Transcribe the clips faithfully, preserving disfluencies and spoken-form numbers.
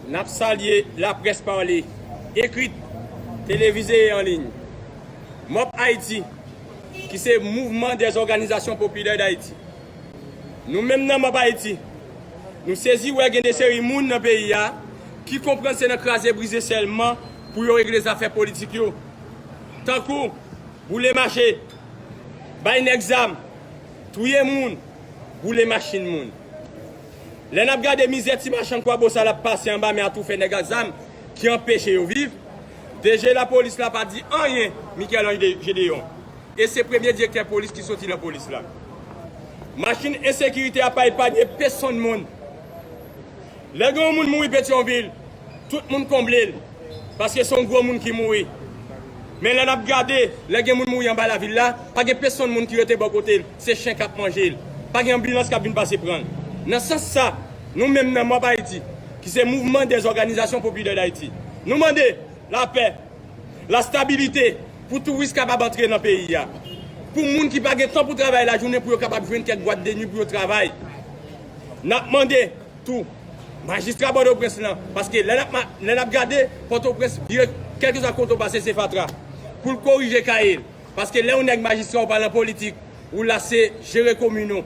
N ap salye laprès pale, ekrit, televize e an liy. Mòp Ayiti, ki se Mouvement des Organisations Populaires d'Haïti. Nou menm nan Mòp Ayiti, nou sezi wè gen de seri moun nan peyi a ki konprann se nan kraze brize sèlman pou yo regle zafè politik yo. Tankou boule mache, bay nèg zam, touye moun, boule machin moun. Lè n ap gade mizè ti machann Kwabosal ap pase anba men atoufè nèg ak zam ki anpeche yo viv, D G lapolis la pa di anyen, Michel-Ange Gédéon. E se premye direktè polis ki soti nan polis la. Machin ensekirite a pa epanye pesonn moun. Lè gen yon moun mouri Petyonvil, tout moun konble l, paske se yon gwo moun ki mouri. Men lè n ap gade, lè gen moun mouri anba lavil la, pa gen pesonn moun ki rete bò kote l, se chen k ap manje l. Pa gen anbilans k ap vin pase pran l. Nan sans sa, nou menm nan Mòp Ayiti, ki se Mouvement des Organisations Populaires d'Haïti, nou mande lapè, lastabilite, pou touris kapab antre nan peyi a. Pou moun ki pa gen tan pou travay lajounen, pou yo kapab jwenn kèk bwat de nwi pou yo travay. N ap mande tou, majistra Pòtoprens lan, paske lè n ap ma-, lè n ap gade, Pòtoprens vire, kèlkeswa kote w pase, se fatra. Pou l korije kaye l. Paske lè yon nèg majistra ou pa nan politik, ou la se jere komin ou.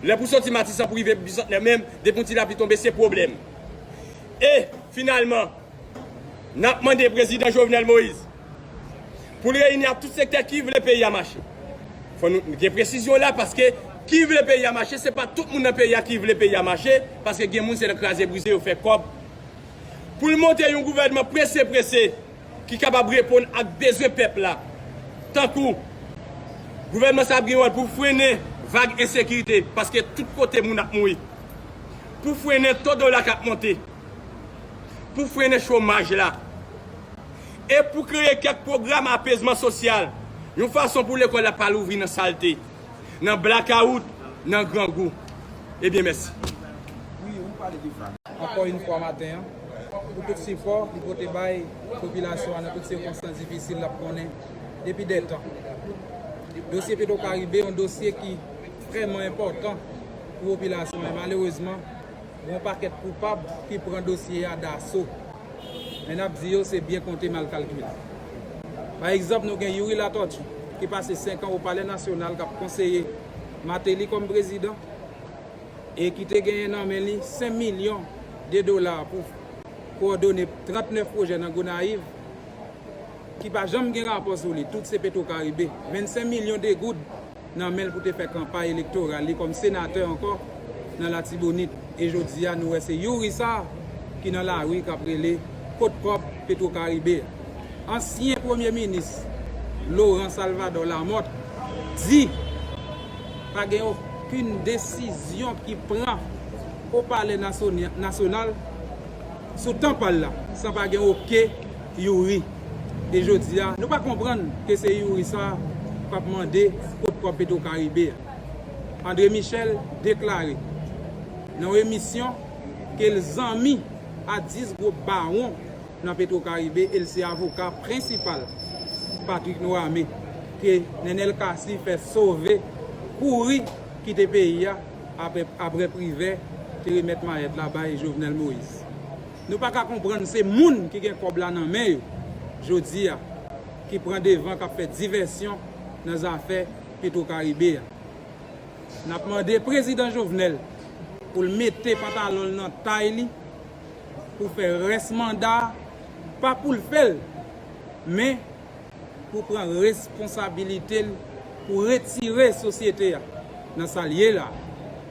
Lè pou soti Matisan pou rive Bisantnè menm, depi yon ti lapli tonbe, se pwoblèm. E, finalman, n ap mande prezidan Jovenel Moïse pou l reyini ak tout sektè ki vle peyi a mache. Fò nou gen presizyon la, paske ki vle peyi a mache, se pa tout moun nan peyi a ki vle peyi a mache, paske gen moun se nan kraze brize yo fè kòb. Pou l monte yon gouvènman prese prese ki kapab reponn ak bezwen pèp la. Tankou, gouvènman sa ap gen wòl pou frennen vag ensekirite, paske tout kote moun ap mouri. Pou frennen to dola k ap monte. Pou frennen chomaj la. E pou kreye kèk pwogram apezman sosyal, yon fason pou lekòl la pa louvri nan salte, nan blakawout, nan grangou. Ebyen, mèsi. Ankò yon fwa maten an, pou tout sipò li pote bay popilasyon an nan tout sikonstans difisil l ap konnen depi dè tan. Dosye Petro Caribe, yon dosye ki vrèman enpòtan pou popilasyon an. Malerezman, gen yon pakèt koupab ki pran dosye a daso. Men n ap di yo, se byen konte, mal kalkile. Pa egzanp, nou gen Youri Latortue, ki pase senk an o Palè Nasyonal, k ap konseye Martelly kòm prezidan, e ki te genyen nan men li senk milyon de dola pou kowòdone trannèf pwojè nan Gonayiv, ki pa janm gen rapò sou li, tout se Petro Caribe. Vennsenk milyon de goud nan men l pou te fè kanpay elektoral li kòm senatè ankò nan Latibonit. E jodi a, nou wè se Youri sa a ki nan lari k ap rele kot kòb Petro Caribe a. Ansyen premye minis Laurent Salvador Lamothe di pa gen okenn desizyon ki pran o Palè Nasyoni-, Nasyonal sou tan pa l la, san pa gen oke Youri. E jodi a, nou pa konprann ke se Youri sa k ap mande kot kòb Petro Caribe a. André Michel deklare nan yon emisyon ke l zanmi a dis gwo bawon nan Petro Caribe e l se avoka prensipal Patrick Noirmé, ke Nenel Cassy fè sove, kouri kite peyi a apre, apre Privè te remèt mayèt la bay Jovenel Moïse. Nou pa ka konprann se moun ki gen kòb la nan men yo jodi a ki pran devan, k ap fè divèsyon nan zafè Petro Caribe a. N ap mande prezidan Jovenel pou l mete pantalon l nan tay li, pou fè rès manda a, pa pou l fè l, men pou pran responsabilite l, pou retire sosyete a nan sa l ye la,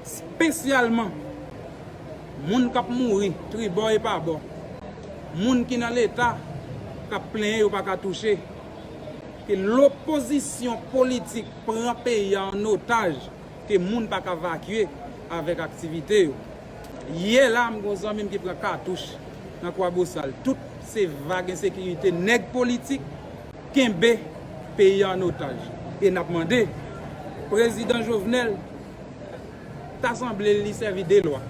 espesyalman moun k ap mouri tribò e pabò, moun ki nan Leta k ap plenyen yo pa ka touche, ke lopozisyon politik pran peyi a an otaj, ke moun pa ka vakye avèk aktivite yo. Yè la, m gen yon zanmi m ki pran katouch nan Kwabosal. Tout se vag ensekirite nèg politik kenbe peyi a an otaj. E n ap mande prezidan Jovenel, ta sanble li sèvi de lwa.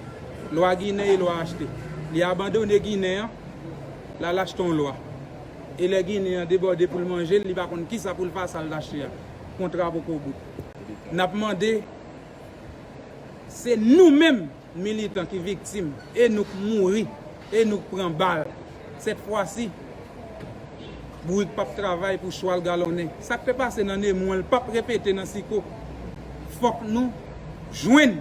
Lwa Ginen e lwa achte. Li abandone Ginen an, l al achte yon lwa. E lè Ginen an debòde pou l manje l, li pa konn kisa pou l fè ak sa l t achte a. Kontra poko bout. N ap mande, se nou menm militan ki viktim e nou k mouri E nou k pran bal. Sèt fwa si, bourik p ap travay pou chwal galonnen. Sa k te pase nan Nemwen, l p ap repete nan Siko. Fòk nou jwenn.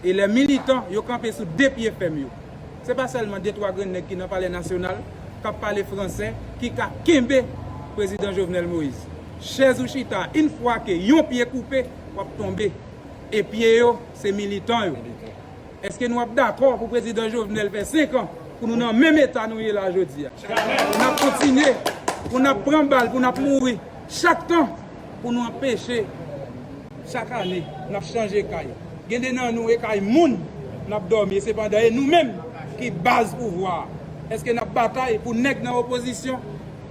E lè militan yo kanpe sou de pye fèm yo. Se pa sèlman de twa grenn nèg ki nan Palè Nasyonal, k ap pale fransè, ki ka kenbe Prezidan Jovenel Moïse. Chèz ou chita, yon fwa ke yon pye koupe, w ap tonbe. E pye yo, se militan yo. Èske nou ap dakò pou Prezidan Jovenel fè senk an, pou nou nan menm eta nou ye la jodi a? Pou n ap kontinye, pou n ap pran bal, pou n ap mouri chak tan, pou nou anpeche, chak ane, n ap chanje kay. Gen de nan nou, e kay moun n ap dòmi, e sepandan, e nou menm ki baz pouvwa a. Èske n ap batay pou nèg nan opozisyon?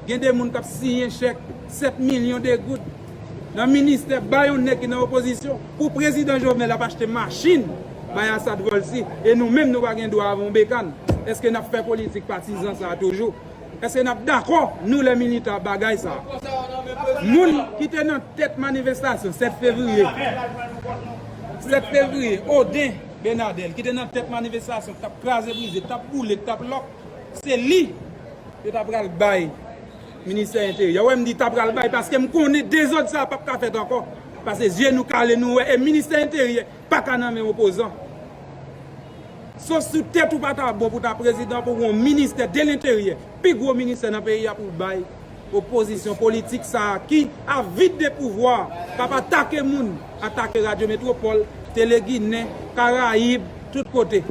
Gen de moun k ap siyen chèk sèt milyon de goud nan ministè, bay yon nèg ki nan opozisyon, pou Prezidan Jovenel ap achte machin bay Assad Volcy, e nou menm nou pa gen dwa avè yon bekàn. Èske n ap fè politik patizan sa a toujou? Èske n ap dakò, nou lè militan, ap bagay sa a? Moun ki te nan tèt manifestasyon sèt fevriye, sèt fevriye, Oden Benadèl, ki te nan tèt manifestasyon, k t ap kraze brize, k t ap boule, k t ap lòk, se li yo ta pral bay Ministè Enteryè. Ou wè, m di ta pral bay, paske m konnen dezòd sa a p ap ka fèt ankò. Paske zye nou kale, nou wè, e Ministè Enteryè pa ka nan men opozan. Sof si tèt ou pa ta bon pou ta prezidan, pou yon ministè de lenteryè, pi gwo ministè nan peyi a, pou bay opozisyon politik sa a ki avid de pouvwa, k ap atake moun, atake Radyo Metwopòl, Tele Ginen, Karayib, tout kote.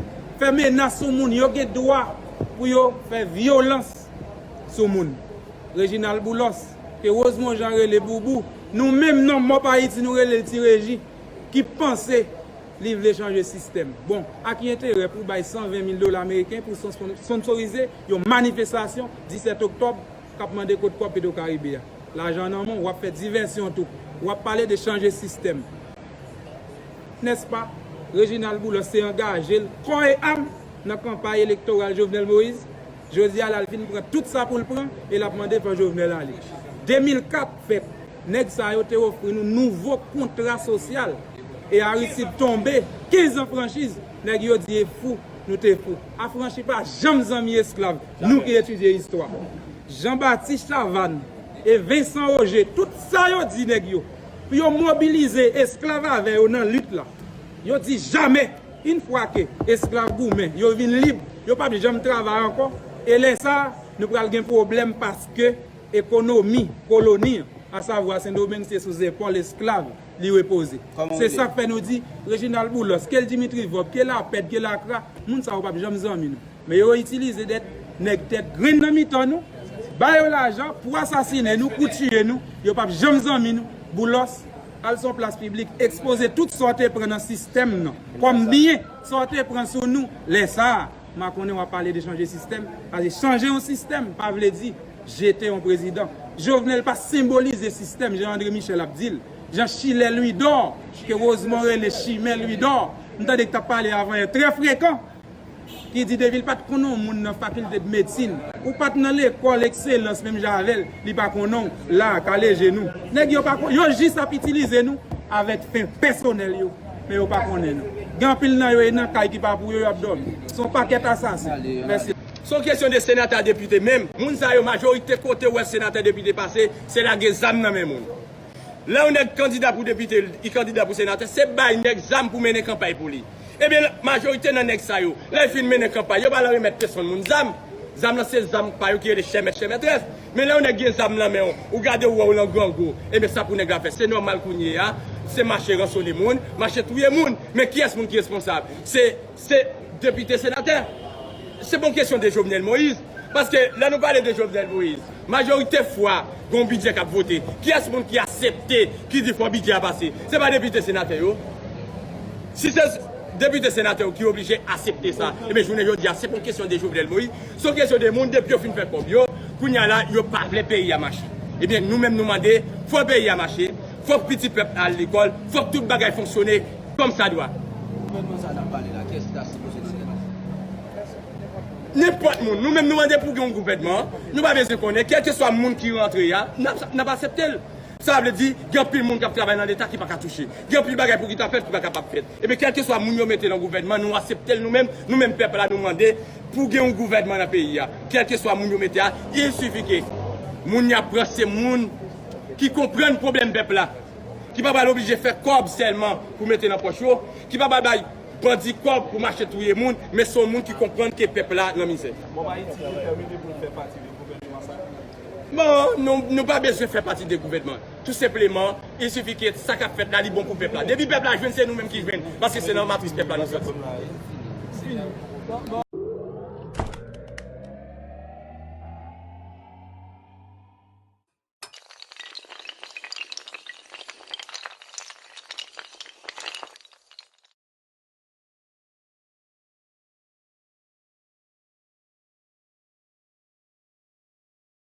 Fè menas sou moun, yo gen dwa pou yo fè vyolans sou moun. Reginald Boulos, ke Rosemond Jean rele Boubou, nou menm nan Mòp Ayiti nou rele l Ti Reji, ki panse li vle chanje sistèm. Bon, a ki enterè pou bay san ven mil dola ameriken pou spon-, sponsorize yon manifestasyon disèt oktòb k ap mande kot kòb Petwokaribe a? Lajan nan men w, w ap fè divèsyon tou. W ap pale de chanje sistèm. Nèspa? Reginald Boulos te angaje l kò e am nan kanpay elektoral Jovenel Moïse. Jodi a la, l fin pran tout sa pou l pran e l ap mande fò Jovenel ale. De mil kat fèt, nèg sa yo te ofri nou nouvo kontra sosyal. E Aristide tonbe, kenz an franchiz, nèg yo di e fou, nou te fou. Afranchi pa janm zanmi esklav, nou ki etidye istwa. Jean Baptiste Chavannes e Vincent Roger, tout sa yo di nèg yo, pou yo mobilize esklav avè yo nan lit la. Yo di jamè, yon fwa ke esklav goumen, yo vin lib, yo p ap janm travay ankò. E lè sa a, nou pral gen pwoblèm paske ekonomi koloni an, asavwa Sendomeng, se sou zepòl esklav li repoze. Se sa k fè nou di, Reginald Boulos, ke l Dimitri Vorbe, ke Lapèd, ke Lakra, moun sa yo p ap janm zanmi nou. Men yo itilize de nèg tèt grenn nan mitan nou, ba yo lajan pou asasinen nou, pou tiye nou, yo p ap janm zanmi nou. Boulos, al sou yon plas piblik, ekspoze tout sa w te pran nan sistèm nan kòm byen, sa w te pran sou nou. Lè sa a, m a konnen w ap pale de chanje sistèm, paske chanje yon sistèm pa vle di jete yon prezidan. Jovenel pa senbolize sistèm jan André Michel ap di l, jan Chilè Louidor, ke Rosemond rele Chimè Louidor, m tande k t ap pale avanyè trè frekan, ki di depi l pa t konnen yon moun nan fakilte de medsin, ou pa t nan lekòl ekselans menm jan avè l, li pa konnen w la, kale je nou. Nèg yo pa kon-, yo jis ap itilize nou avèk fen pèsonèl yo, men yo pa konnen nou. Gen anpil nan yo e nan kay ki pa pou yo, y ap dòmi. Se yon pakèt asasen. Mèsi. Se yon kesyon de senatè a depite menm. Moun sa yo, majorite kote w wè senatè depite pase, se lage zam nan men moun. Lè yon nèg kandida pou depite, li kandida pou senatè, se bay nèg zam pou mennen kanpay pou li. Ebyen, majorite nan nèg sa yo, lè y fin mennen kanpay, yo pa al remèt pèsonn moun zam. Zam nan se zam pa yo ki rele chè mèt, chè mètrès. Men lè yon nèg gen zam nan men w, ou gade w wè w nan grangou, ebyen sa pou nèg la fè. Se nòmal kounye a, se mache ransonnen moun, mache touye moun. Men kiyès moun ki responsab? Se, se depite, senatè. Se pa yon kesyon de Jovenel Moïse. Paske lè nou pale de Jovenel Moïse, majorite fwa, gen yon bidjè k ap vote. Kiyès moun ki aksepte, ki di fò bidjè a pase? Se pa depite, senatè yo? Si se depite, senatè yo ki oblije aksepte sa, ebyen, jounen jodi a, se pa yon kesyon de Jovenel Moïse, se yon kesyon de moun, depi yo fin fè kòb yo, kounye a la, yo pa vle peyi a mache. Ebyen, nou menm, nou mande, fò peyi a mache, fòk pitit pèp la al lekòl, fòk tout bagay fonksyone kòmsadwa. Gouvènman sa n ap pale la, kiyès ki ta sipoze nomen l? Nenpòt moun. Nou menm, nou mande pou gen yon gouvènman. Nou pa bezwen konnen. Kèlkeswa moun ki rantre a, n ap, n ap aksepte l. Sa vle di, gen anpil moun k ap travay nan Leta ki pa ka touche. Gen anpil bagay pou ki ta fèt ki pa kapab fèt. Ebyen, kèlkeswa moun yo mete nan gouvènman, nou aksepte l nou menm, nou menm pèp la, nou mande pou gen yon gouvènman nan peyi a. Kèlkeswa moun yo mete a, il sifi ke moun y ap pran se moun ki konprann pwoblèm pèp la, ki pa pral oblije fè kòb sèlman pou mete nan pòch yo, ki pa pral bay bandi kòb pou mache touye moun, men se yon moun ki konprann ke pèp la nan mizè. Bon, nou, nou pa bezwen fè pati de gouvènman. Tou senpleman, il sifi ke sa k ap fèt la, li bon pou pèp la. Depi pèp la jwenn, se nou menm ki jwenn, paske se nan matris pèp la nou soti.